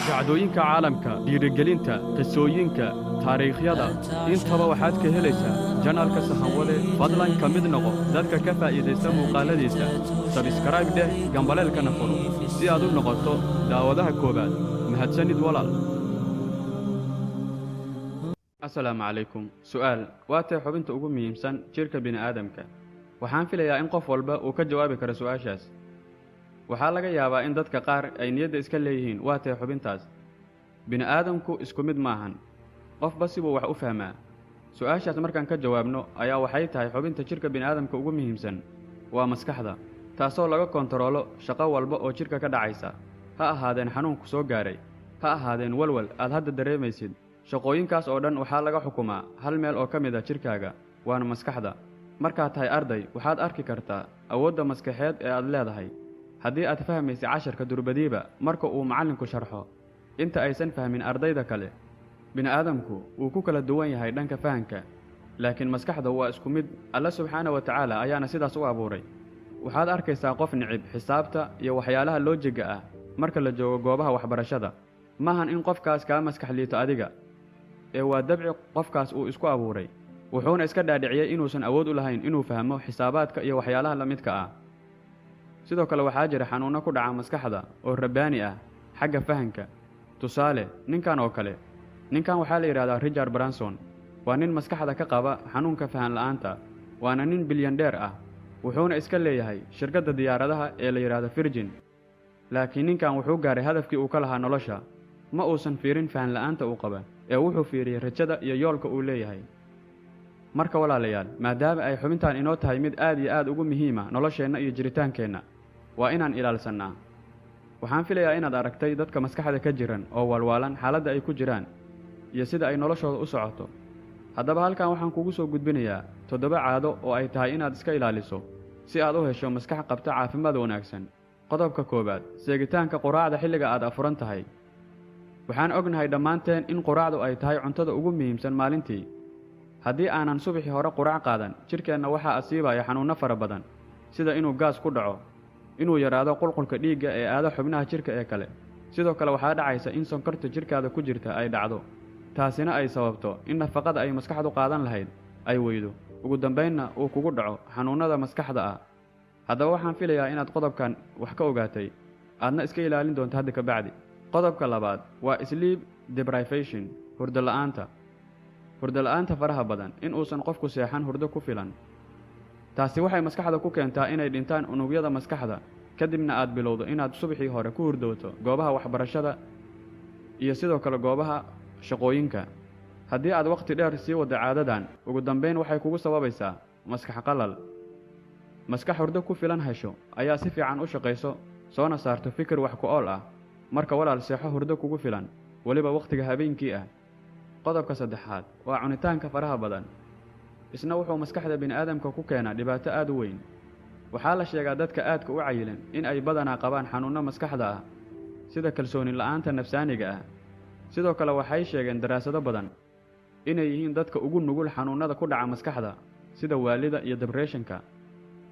Dhacdooyinka caalamka, dhiirigelinta, qisooyinka, taariikhyada, intaba waxaad ka helaysaa channelka Sahanwade. Fadlan ka mid noqo dadka ka faa'iidaysta muuqaaladiisa. Subscribe dheh, gambaleelkana furo si aad u noqoto daawadaha koowaad. Mahadsanid, walaal. Asalaamu calaykum. Su'aal: waa tee xubinta ugu muhiimsan jidhka bini'aadamka? Waxaan filayaa in qof walba uu ka jawaabi karo su'aashaas. Waxaa laga yaabaa in dadka qaar ay niyadda iska leeyihiin: waa tee xubintaas? Bini'aadamku isku mid maahan, qofba sibuu wax u fahmaa. Su'aashaas markaan ka jawaabno ayaa waxay tahay: xubinta jidhka bini'aadamka ugu muhiimsan waa maskaxda, taasoo laga kontaroolo shaqo walba oo jidhka ka dhacaysa, ha ahaadeen xanuunku soo gaaray, ha ahaadeen walwal aad hadda dareemaysid. Shaqooyinkaas oo dhan waxaa laga xukumaa hal meel oo ka mid a jidhkaaga, waana maskaxda. Markaad tahay arday, waxaad arki kartaa awoodda maskaxeed ee aad leedahay haddii aad fahmaysa casharka durbadiiba marka uu macallinku sharxo, inta aysan fahmin ardayda kale. Bini'aadamku wuu ku kala duwan yahay dhanka fahanka, laakiin maskaxda waa isku mid. Alle subxaana wa tacaala ayaana sidaas u abuuray. Waxaad arkaysaa qof nicib xisaabta iyo waxyaalaha loojigga ah marka la joogo goobaha waxbarashada. Maahan in qofkaas kaa maskax liito adiga, ee waa dabci qofkaas uu isku abuuray, wuxuuna iska dhaadhiciyey inuusan awood u lahayn inuu fahmo xisaabaadka iyo waxyaalaha la midka ah. Sidoo kale waxaa jira xanuunno ku dhaca maskaxda oo rabbaani ah xagga fahanka. Tusaale, ninkan oo kale. Ninkan waxaa la yidhahdaa Richard Branson. Waa nin maskaxda ka qaba xanuunka fahan la'aanta, waana nin bilyandheer ah, wuxuuna iska leeyahay shirkadda diyaaradaha ee la yidhaahdo Virgin. Laakiin ninkan wuxuu gaaray hadafkii uu ka lahaa nolosha. Ma uusan fiirin fahan la'aanta uu qaba, ee wuxuu fiiriyey rajada iyo yoolka uu leeyahay. Marka walaalayaal, maadaama ay xubintan inoo tahay mid aad iyo aad ugu muhiima nolosheenna iyo jiritaankeenna, waa inaan ilaalsannaa. Waxaan filayaa inaad aragtay dadka maskaxda ka jiran oo waalwaalan, xaaladda ay ku jiraan iyo sida ay noloshooda u socoto. Haddaba halkan waxaan kugu soo gudbinayaa 7 caado oo ay tahay inaad iska ilaaliso si aad u hesho maskax qabta caafimaad wanaagsan. Qodobka koowaad: seegitaanka quraacda xilliga aad afuran tahay. Waxaan ognahay dhammaanteen in quraacdu ay tahay cuntada ugu muhiimsan maalintii. Haddii aanan subaxii hore quraac qaadan, jidhkeenna waxaa asiibaya xanuunno fara badan, sida inuu gaas ku dhaco, inuu yaraado qulqulka dhiigga ee aado xubnaha jidhka ee kale. Sidoo kale waxaa dhacaysa in sonkorta jidhkaada ku jirta ay dhacdo, taasina ay sababto in nafaqada ay maskaxdu qaadan lahayd ay weydo, ugu dambaynna uu kugu dhaco xanuunnada maskaxda ah. Haddaba waxaan filayaa inaad qodobkan wax ka ogaatay, aadna iska ilaalin doonto hadda ka bacdi. Qodobka labaad waa sleep deprivation, hurdo la'aanta. Hurdo la'aanta faraha badan, in uusan qofku seexan hurdo ku filan, taasi waxay maskaxda ku keentaa inay dhintaan unugyada maskaxda, kadibna aad bilowdo inaad subaxii hore ku hurdooto goobaha waxbarashada iyo sidoo kale goobaha shaqooyinka. Haddii aad wakhti dheer sii waddo caadadan, ugu dambayn waxay kugu sababaysaa maskax qalal. Maskax hurdo ku filan hesho ayaa si fiican u shaqayso, soona saarto fikir wax ku ool ah. Marka walaal, seexo hurdo kugu filan, weliba wakhtiga habeenkii ah. Qodobka saddexaad waa cunitaanka faraha badan. Isna wuxuu maskaxda bini'aadamka ku keenaa dhibaato aad u weyn. Waxaa la sheegaa dadka aadka u cayilan in ay badanaa qabaan xanuunno maskaxda ah, sida kalsooni la'aanta nafsaaniga ah. Sidoo kale waxay sheegeen daraasado badan inay yihiin dadka ugu nugul xanuunnada ku dhaca maskaxda, sida waalida iyo depressionka.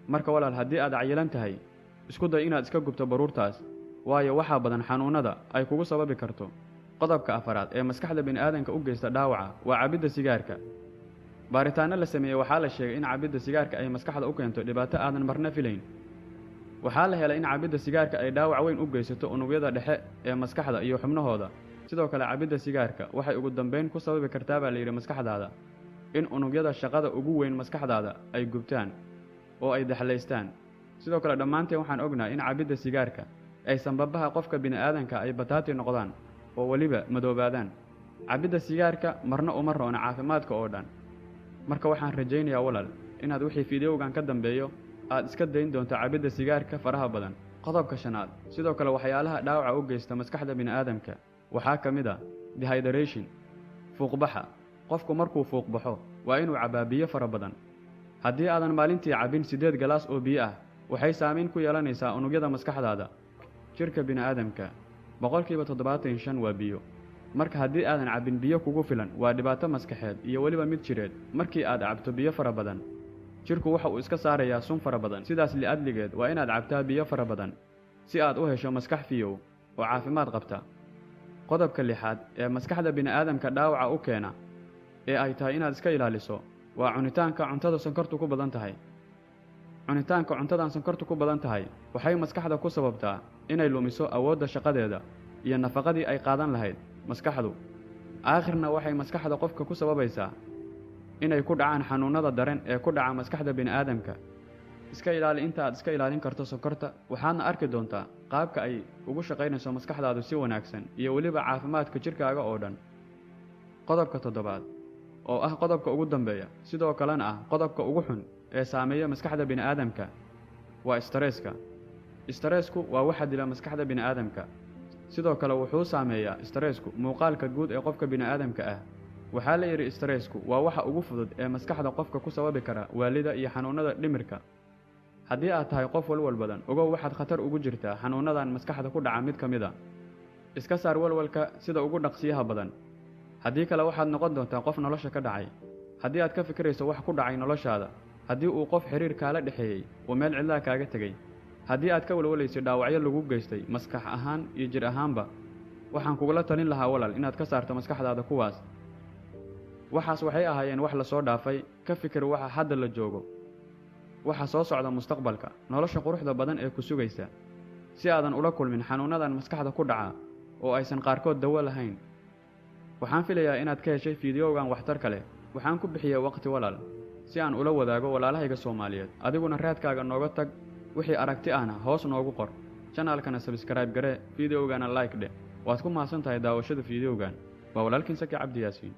Marka walaal, haddii aad cayilan tahay, isku day inaad iska gubto baruurtaas, waayo waxaa badan xanuunnada ay kugu sababi karto. Qodobka afaraad ee maskaxda bini'aadanka u geysta dhaawaca waa cabidda sigaarka. Baaritaanno la sameeyey waxaa la sheegay in cabidda sigaarka ay maskaxda u keento dhibaato aadan marna filayn. Waxaa la helay in cabidda sigaarka ay dhaawac weyn u geysato unugyada dhexe ee maskaxda iyo xubnahooda. Sidoo kale cabidda sigaarka waxay ugu dambayn ku sababi kartaa, baa la yidhi, maskaxdaada in unugyada shaqada ugu weyn maskaxdaada ay gubtaan oo ay daxlaystaan. Sidoo kale dhammaanteen waxaan ognahay in cabidda sigaarka ay sanbabaha qofka bini'aadanka ay bataati noqdaan oo weliba madoobaadaan. Cabidda sigaarka marna uma roona caafimaadka oo dhan. Marka waxaan rajaynayaa, walaal, inaad wixii fideogan ka dambeeyo aad iska dayn doonto cabidda sigaarka faraha badan. Qodobka shanaad, sidoo kale waxyaalaha dhaawaca u geysta maskaxda bini'aadamka, waxaa ka mid ah dehydration, fuuqbaxa. Qofku markuu fuuqbaxo waa inuu cabbaa biyo fara badan. Haddii aadan maalintii cabbin 8 galaas oo biyo ah, waxay saamayn ku yeelanaysaa unugyada maskaxdaada. Jidhka bini'aadamka 75% waa biyo. Marka haddii aadan cabbin biyo kugu filan, waa dhibaato maskaxeed iyo weliba mid jireed. Markii aad cabto biyo fara badan, jidhku waxa uu iska saarayaa sun fara badan. Sidaas li'adligeed waa inaad cabtaa biyo fara badan si aad u hesho maskax fiyow oo caafimaad qabta. Qodobka lixaad ee maskaxda bini'aadamka dhaawaca u keena ee ay tahay inaad iska ilaaliso waa cunitaanka cuntada sonkortu ku badan tahay. Cunitaanka cuntadan sonkortu ku badan tahay waxay maskaxda ku sababtaa inay lumiso awoodda shaqadeeda iyo nafaqadii ay qaadan lahayd maskaxdu. Aakhirna waxay maskaxda qofka ku sababaysaa inay ku dhacaan xanuunnada dareen ee ku dhaca maskaxda bini'aadamka. Iska ilaali inta aad iska ilaalin karto sonkorta, waxaadna arki doontaa qaabka ay ugu shaqaynayso maskaxdaadu si wanaagsan iyo weliba caafimaadka jidhkaaga oo dhan. Qodobka toddobaad oo ah qodobka ugu dambeeya, sidoo kalena ah qodobka ugu xun ee saameeya maskaxda bini'aadamka, waa istareeska. Istareesku waa waxa dila maskaxda bini'aadamka. Sidoo kale wuxuu saameeyaa istareesku muuqaalka guud ee qofka bini'aadamka ah. Waxaa la yidhi istareesku waa waxa ugu fudud ee maskaxda qofka ku sababi kara waalida iyo xanuunnada dhimirka. Haddii aad tahay qof walwal badan, ogow waxaad khatar ugu jirtaa xanuunnadan maskaxda ku dhaca mid ka mid a. Iska saar walwalka sida ugu dhaqsiyaha badan, haddii kale waxaad noqon doontaa qof nolosha ka dhacay. Haddii aad ka fikirayso wax ku dhacay noloshaada, haddii uu qof xiriir kaala dhexeeyey uu meel cidlaa kaaga tegey, haddii aad ka walwalayso dhaawacyo lagu geystay maskax ahaan iyo jir ahaanba, waxaan kugula talin lahaa walaal inaad ka saarto maskaxdaada kuwaas. Waxaas waxay ahaayeen wax la soo dhaafay. Ka fikir waxa hadda la joogo, waxa soo socda mustaqbalka, nolosha quruxda badan ee ku sugaysa, si aadan ula kulmin xanuunnadan maskaxda ku dhaca oo aysan qaarkood dawo lahayn. Waxaan filayaa inaad ka heshay fiidiyowgan waxtarka leh. Waxaan ku bixiyey waqti walaal si aan ula wadaago walaalahayga Soomaaliyeed. Adiguna raadkaaga nooga tag, wixii aragti ahna hoos noogu qor. Janaalkana sabskrayb garee, fiidiyowgana like dheh. Waad ku mahadsan tahay daawashada fiidiyowgan. Waa walaalkiin Saki Cabdi Yaasiin.